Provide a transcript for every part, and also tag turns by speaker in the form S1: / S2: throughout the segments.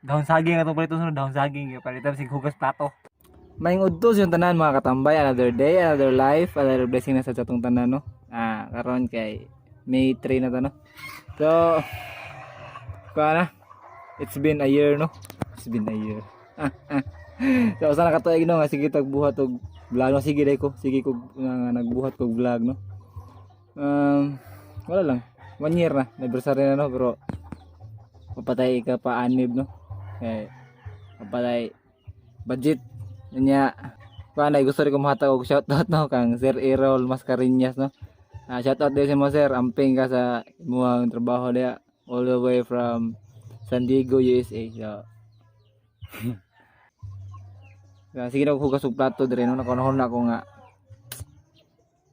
S1: Dahon saging atong paliton sunod, dahon saging kay palitan sig hugas plato. Maayong udto sa tanan, mga katambay, another day, another life, another blessing na sa atong tanan, no. Ah, karon kay May 3 na to, no. So, kuha na. It's been a year, no. It's been a year. So usa na ka tuig, no, nga sige tag buhat og vlog, no. Sige day ko, sige ko nga nagbuhat kog vlog, no. Wala lang. One year na, anniversary na, no, pero papatay ka pa anib, no. Eh, papatay budget nya. Kuan ay gusto rin ko mahatag og shoutout, no, kang Sir Errol Mascareñas, no. Ah, shoutout din sa mo, sir, amping ka sa imuhang trabaho diya all the way from San Diego, USA. So, kaya sige na ko hugas og plato dire, no, nakunahon na ako nga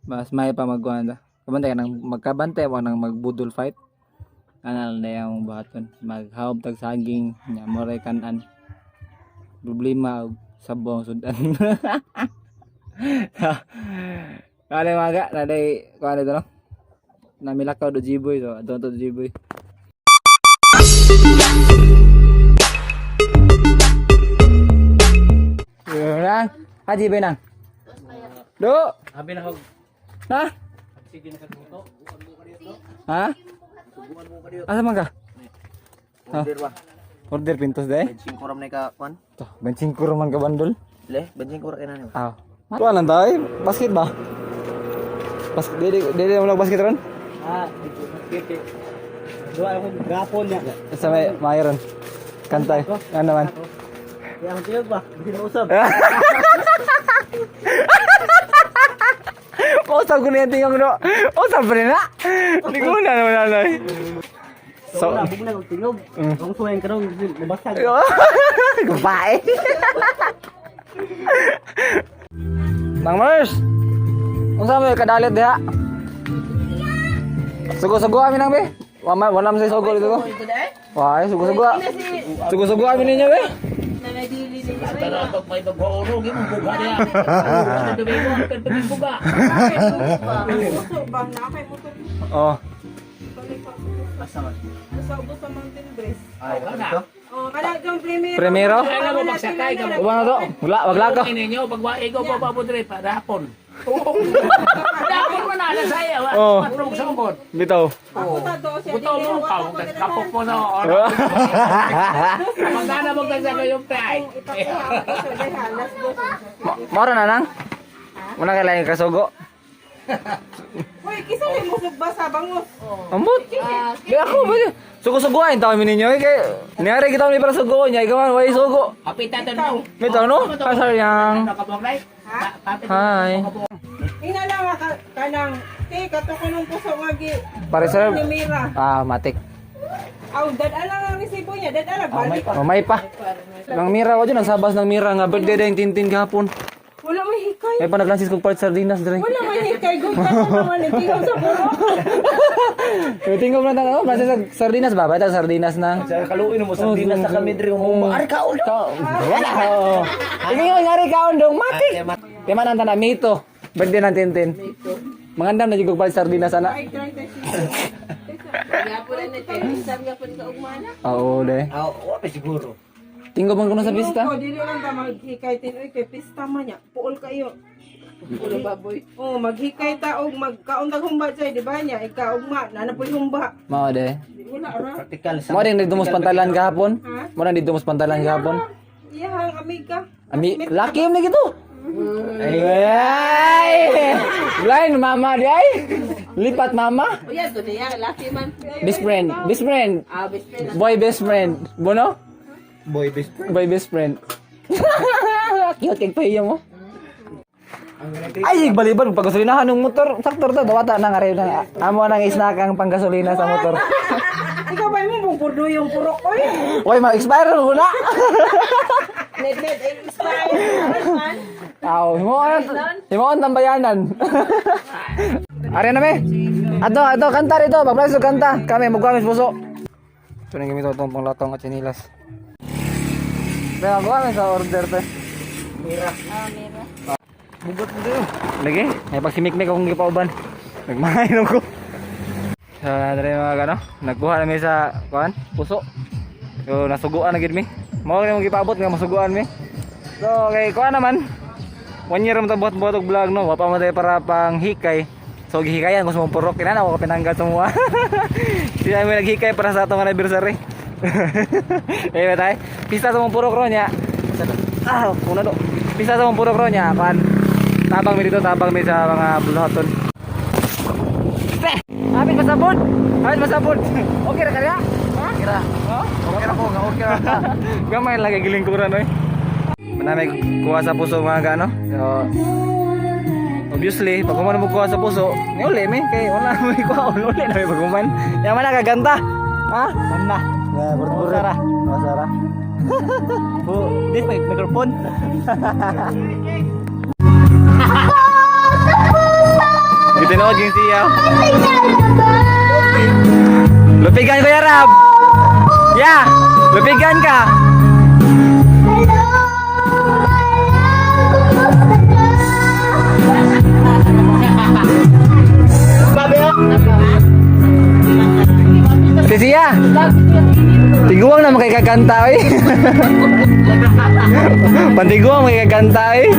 S1: mas may pa magkuan ta. Kabantay ka nang magkabantay wa nang magbudol fight. Anal na yung buhaton. Maghawb tag saging nya mo ray kanan. Problema og sabong sudan. Kale maga na day kuan dito, no. Namilakaw do Jiboy, so adto to Jiboy. Yun na. Ha, Jiboy nang. Do.
S2: Abi na hog.
S1: Ha?
S2: Sige na kagluto.
S1: Ha? Asa man ka?
S3: Order ba?
S1: Order pintos day.
S3: 25 ram na ka kwan?
S1: To, 25 man ka bandol.
S3: Le, 25 ra kay na ni.
S1: Ah. Tuwa lang tayo. Basket ba? Basket, dili, dili mo lang basket ron?
S2: Ah, dito basket. Duha ako gapon niya.
S1: Sa may, mayroon. Kantay. Ano naman?
S2: Kaya ang tiyog ba? Hindi na usab.
S1: Usap ko na yung tingong, no. Usap pa rin na. Hindi ko na naman nanay.
S2: So, na bugna og tingog. Ang suweng karon mabasag.
S1: Goodbye. Nang Mers! Unsa may kadalit diha? Sugo-sugo amin nang be. Wala wala man sa sugo dito ko. Wah, sugo-sugo. Sugo-sugo amin ninyo be.
S2: Tara pag may bagho imong buga niya. Domingo ang kadtong buga.
S4: Puso ba? Na kay motor.
S1: Oh.
S3: Asa man?
S4: Sa ubos sa Mountain Breeze.
S3: Ay, dito.
S4: Oh, kada kang primero.
S1: Primero?
S2: Kailan mo magsakay ka?
S1: Uban na to. Wala, wagla ka.
S2: Ninyo pag wa ikaw pa pa dre pa dapon. Dapon man na saya wa.
S1: Oh.
S2: Patrong sangkot.
S1: Bitaw.
S4: Ako ta do siya.
S2: Buto mo ka, kapok mo na. Magana mo ka sa kayong tay.
S4: Ipakuha ako sa diha las dos.
S1: Mora na nang. Muna kay lain kasugo.
S4: Hoy, kisa may musog ba sa bangos?
S1: Ambot. Di ako ba? Sugo-sugoan tawo mi ninyo eh, kay niari kita ni para sugo nya ikaw man way sugo.
S2: Kapita tanong.
S1: Bitaw no? Kasar yang. Hi.
S4: Ina lang nga kanang te kato ko nung puso nga gi.
S1: Pare sir.
S4: Ni Mira.
S1: Ah, matik.
S4: Aw, dad lang ang resibo niya, dad lang balik.
S1: Oh, may pa. Nang Mira wa dyan, ang sabas ng Mira nga birthday day Tintin gahapon.
S4: Wala may hikay.
S1: May pa naglansis kog palit sardinas dire.
S4: Wala may hikay. Gud ka naman tingog sa puro.
S1: May tingog lang tanong, oh, lansis sardinas ba? Bata sardinas na.
S3: Sa kaluin mo sardinas sa kami diri mo. Ari ka ulo.
S1: Wala. Oo. Tingin ko ngari kaon dong matik. Tema nang tanan mito. Birthday ng Tintin. Mangandam na jud kog palit sardinas ana.
S4: Ay, 35.
S1: Oo, de.
S3: Ah, wa pa siguro.
S1: Tingog man kuno sa pista.
S4: Ko dili lang ta maghikay tinoy kay pista man niya. Puol kayo. Puol baboy. Oh, maghikay ta og magkaon tag humba jay, di ba niya? Ikaw ugma, na na po'y humba.
S1: Mao de.
S4: Wala ra.
S3: Practical sa
S1: Mo rin dito mas pantalan gahapon. Mo rin dito mas pantalan gahapon.
S4: Iyahang amiga.
S1: Ami, laki mo na gitu. Ay! Blind mama di ay. Lipat mama.
S5: Uya, to niya, laki man.
S1: Best friend, best friend.
S5: Ah, best friend.
S1: Boy best friend. Bono?
S3: Boy best friend.
S1: Boy best friend. Cute kay pahiya mo. Ay, baliban pagasolinahan ng motor. Sakto ta dawata na nga rin na. Amo nang isnak ang panggasolina sa motor.
S4: Ikaw ba mo mong purdo yung purok oy?
S1: Oy, ma-expire mo na.
S4: Ned ned ay expire. Man.
S1: Aw, himo ang tambayanan. Are na me. Ato, ato kanta rito, magplaso kanta. Kami magkuha mis puso. Ito na gamit itong panglatong at sinilas. Kaya ako kami sa order te. Mira.
S5: Ah, mira.
S1: Bugot mo tayo. Lagi, may pagsimikmik akong gipauban. Nagmahainom ko. Sa dre mga ano, nagkuha na mi sa kuan, puso. So nasuguan na gid mi. Mao ni mong gipaabot nga masuguan mi. So, kay kuha naman. 1 year mo buhat buhat og vlog, no. Wa pa mo tayo para pang hikay. So gihikayan ko sa mong purok kinana ako pinanggal sa mua. Di namin naghikay para sa atong anniversary. Eh tay. Pista sa mong purok ro nya. Ah, kuna do. Pista sa mong purok ro nya kan. Tabang mi dito, tabang mi sa mga buluhaton. Pe! Amin masabon. Amin masabon. Okay ra kaya? Ha?
S3: Kira.
S1: Oh?
S3: Okay ra po, nga okay ra ka.
S1: Gamay lagi gilingkuran oy. Manami kuha sa puso mga gano. So, obviously, pag human mo kuha sa puso, ni uli mi kay wala mo kuha uli na mi pag human. Yaman na kaganta. Ha? Ganda.
S3: Ya,
S1: Sara.
S3: Sara.
S1: Bu, this may microphone. Gitinood yung siya. Lupigan ko yarab. Ya, lupigan ka. Si Sia. Tiguang naman kay kakanta eh. Pantiguang may kakanta eh.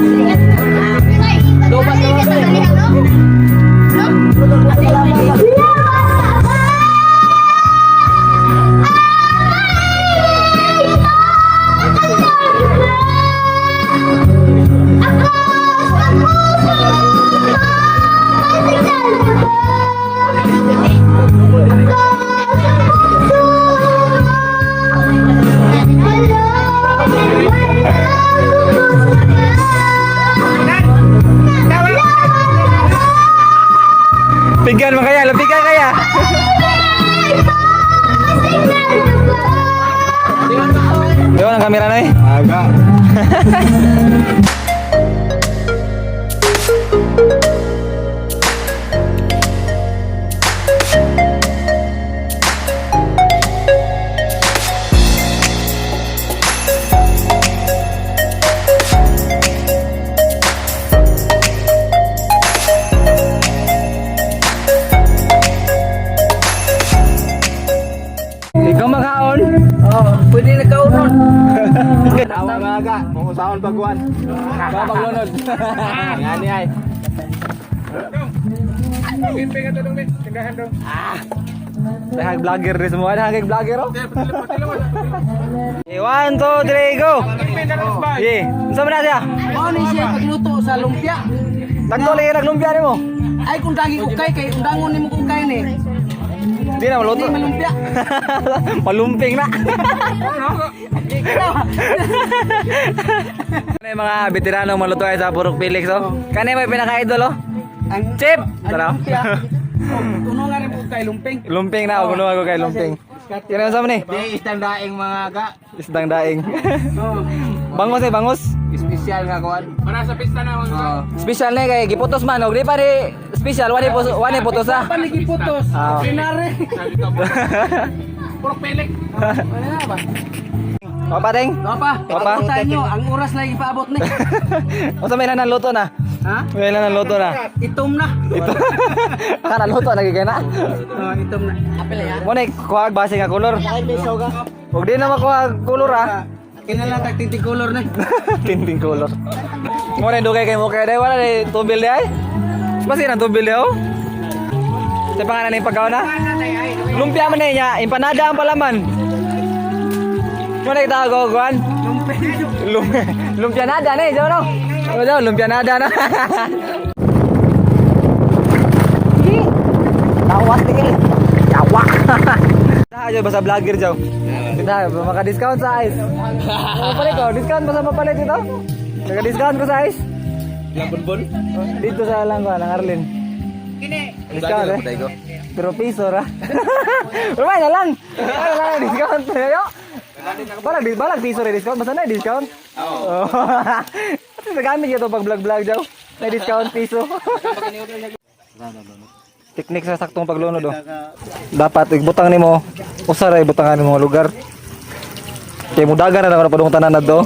S1: Pigan mo kaya, lupigan kaya. Diba ang kamera na eh?
S3: Aga.
S1: Ikaw maghaon.
S5: Oh, pwede na kaunon.
S3: Tawa mga aga, kung usaon pagkuan.
S1: Papaglunod.
S3: Ngani ay.
S1: Dahag vlogger rin semua, dahag vlogger oh. Okay, 1, 2, 3, go! Yeah, unsa man na siya?
S5: Mao ni siya pagluto sa lumpia.
S1: Tagto lagi naglumpia nimo.
S5: Ay kung dagi ukay kay undangon nimo kung kay ni.
S1: Di na maluto.
S5: Hindi malumpia.
S1: Palumping na. Kani mga veterano maluto ay sa Purok Felix oh. Kani may pinaka-idol oh.
S5: Ang
S1: Chip!
S5: ang
S1: Tara.
S5: lumpia. Oh, Uno nga rin po kay lumping.
S1: Lumping na, ako ako kay lumping. Kani unsa man ni?
S3: Di isang daing mga aga.
S1: Isdang daing.
S5: Oh.
S1: Bangos eh, bangos.
S3: Espesyal nga kuan.
S2: Para sa pista na mga
S3: Oo.
S1: Special na kay giputos man og di pa di special wani puso wani putos ah.
S5: Panigi putos.
S1: Ah.
S5: Sinare.
S2: Purok Felix.
S5: Ano na ba?
S1: Papa ding.
S5: Papa,
S1: Papa.
S5: sa inyo, ang oras na ipaabot ni.
S1: Unsa may naluto na?
S5: Ha?
S1: May naluto na.
S5: Itom na.
S1: Ito. Baka naluto na gigay na.
S5: Oh, itom na. Apel ya.
S1: Mo na kuha base nga kolor.
S5: ka.
S1: Ug di na makuha kolor ah.
S5: Kinala tag tinti color na.
S1: Tinting kolor. Mo na dugay kay mo kay dai wala ni tubil di ay. Basi na tubil di oh. Sa pangalan ni pagkaon na? Lumpia man na niya, empanada ang palaman. Mo na kita gogoan. Lumpia. Lumpia nada na eh, no? Ano daw, lumpia nada na. Tawas tingin. Yawa. Ayo basta vlogger jaw. Kita maka-discount sa ice. Mapalit ko, discount ba sa mapalit dito? Naka-discount ko sa ice.
S3: Ilang bonbon?
S1: Dito sa lang ko, lang Arlene. Discount eh. Pero piso ra. Pero may na lang. Ay na lang discount. Ayo. Balag balag piso ra discount basta na discount. Oo. Ito nagamit ito pag vlog-vlog daw. Na discount piso. Teknik sa saktong paglunod oh. Dapat igbutang nimo usa ra ibutangan nimo nga lugar. Kay mudagan na lang padung tanan na do.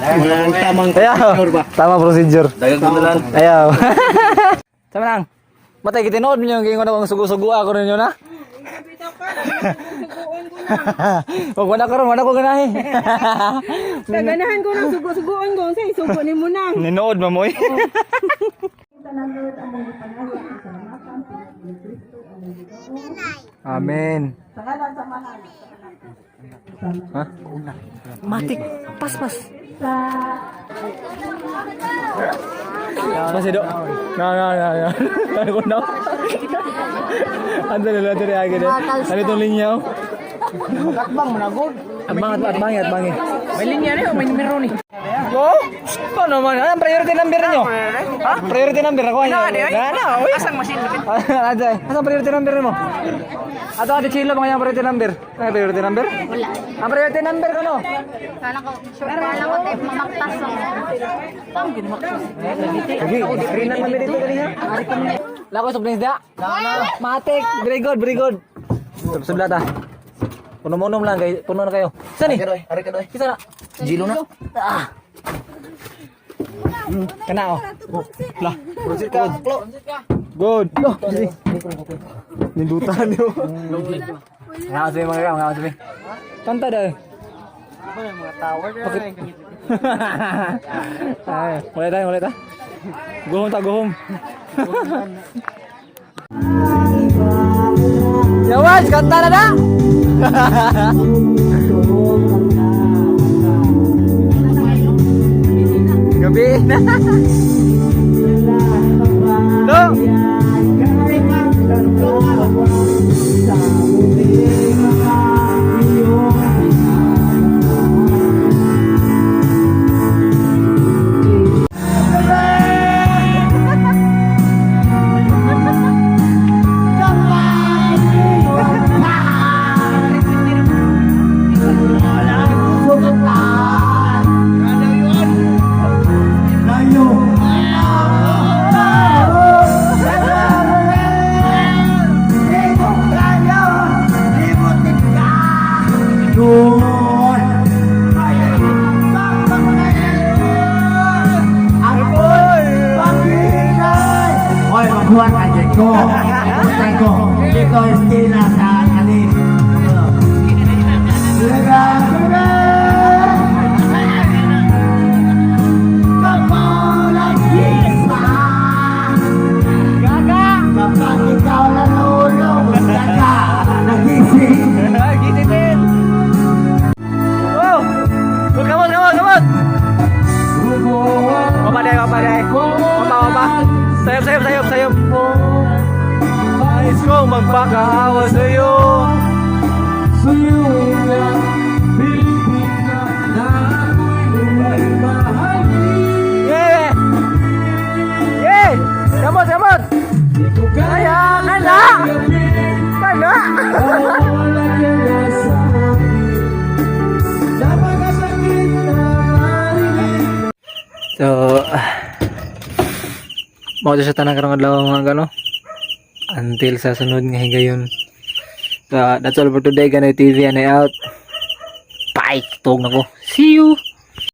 S3: Ang tamang
S1: Ayaw. Tama procedure.
S3: Dagang kundalan.
S1: Ayaw. Sama lang. Matay kitinood ninyo ang gingon ako ang sugo-sugo ako ninyo na.
S4: Bitaw ka, suguon ko.
S1: Wag wala karon, wala ko ganahi.
S4: Kaganahan ko nang sugo-sugoon ko unsay sugo ni mo nang.
S1: Ninood mamoy. Amen. Ha?
S5: Matik, paspas.
S1: Masih dok. No, no, no, no. Ano ko na? Ando na lang diri agi de. Ano itong linya?
S5: Lakbang mo na good.
S1: Atbang, atbang, atbang.
S5: May linya ni o may numero ni.
S1: Oh, paano man? Anong priority number niyo? Ha? Priority number ako. Na, na, oy.
S5: Asang machine?
S1: Ada. Asa priority number mo? Ato ate Chilo mga yung priority number. Ano priority number?
S6: Wala.
S1: Ang priority number ko no?
S6: Kala ko, sure, kala ko tayo mamaktas lang.
S1: Lagi, screen na kami dito kanina. Lako sa da. Matik, very good, very good. Subla ta. Puno-puno lang kayo, puno na kayo. Saan ni?
S2: Ari ka doy.
S1: Kisa na.
S2: Jilo na.
S1: Ah. Kana oh. La.
S2: Proceed ka. Klo.
S1: Good. Oh, sige. Nindutan niyo. Nga sabi mga nga sabi. Kanta daw.
S5: Mga tower.
S1: Ay, wala tayo, wala tayo. Go home ta, go home. Yawas, kanta na na! Gabi na! No!
S7: Hoy, maghuwat ang ko. Utay ko. Dito istila sa alin. Suga, suga. Kapag ikaw nanulog, gaga, nagising.
S1: Gising din! Wow! Come on, come on, come on! Papa dai, papa dai. Papa, papa. Sayop, sayop, sayop, sayop. Nais kong magpakaawa sa'yo. Yeah! Yeah! Come on, come on! Kaya, kana! Kana! So, mao sa tanan karong adlaw mga gano. Until sa sunod nga higayon. So, that's all for today. Ganoy TV and I out. Bye. Tug na ko. See you.